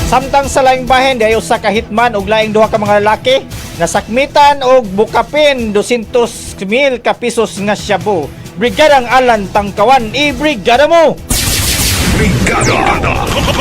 Samtang sa laing bahin, diay usa ka hitman og laing duha ka mga lalaki nasakmitan og bukapin 200 mil ka pesos nga shabu. Brigadang Alan Tangkawan, i-brigada mo! Brigada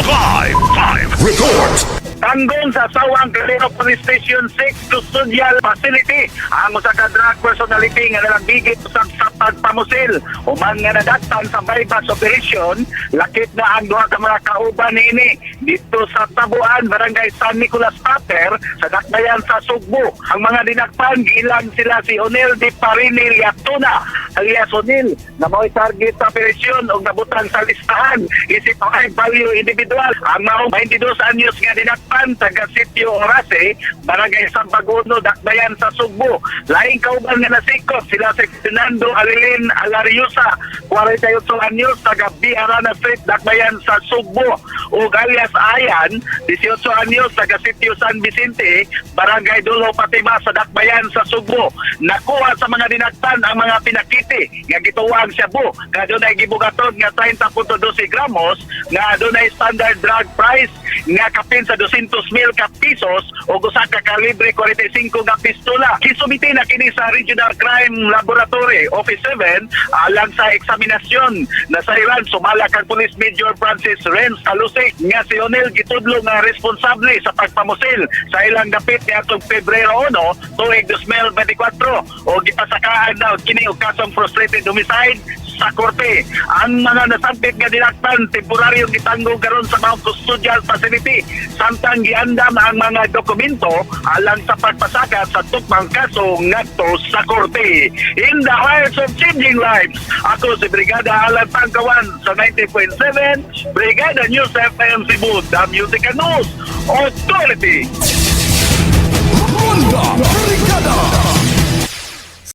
Live Live Report. Tanggong sa Sawang Calero Police Station 6 Custodial Facility ang usa ka drug personality nga nalagbigit usab sa pagpamusil. Human nga nadaktan sa buy-bust operation, lakip na ang duha ka mga kauban niini dito sa Tabuan, Barangay San Nicolas Pater, sa Dakbayan sa Sugbo. Ang mga dinakpan, gilang sila si Onel Di Parini Liatuna, alias Onel, na mao'y target sa operasyon og nabutan sa listahan isip high value individual. Ang maong 22 anyos nga dinakpan, taga Sitio Orase, Barangay Sampaguno, Dakbayan sa Sugbo. Laing kauban nga nasikot sila si Fernando Alilin Alariosa, 48 anyos, taga B. Arana Street, Dakbayan sa Sugbo. Ug alias Ayan, 18 anyos, taga Sitio San Vicente, Barangay Dulo Patima sa Dakbayan sa Sugbo. Nakuha sa mga dinakpan ang mga pinakiti nga gituwang shabu nga dunay gibugaton nga 30.12 gramos nga dunay standard drug price nga kapin sa 200 mil ka pesos o usa ka kalibre 45 nga pistola. Gisumite na kini sa Regional Crime Laboratory Office 7 alang sa eksaminasyon. Nasayran sumala kang Police Major Francis Renz Talusik nga si Onel gitudlo nga responsable sa pagpamusil sa ilang dapit niadtong Pebrero 1 tuig 2024 o gipasakaan daw kini og kasong frustrated homicide sa korte. Ang mga nasabit nga dinakpan, temporaryong gitanggong karon sa mga custodial facility samtang giandam ang mga dokumento alang sa pagpasaka sa tukmang kaso ngadto sa korte. In the heart of changing lives, ako si Brigada Alan Tangkawan sa 90.7 Brigada News FM Cebu, the Music and News Authority.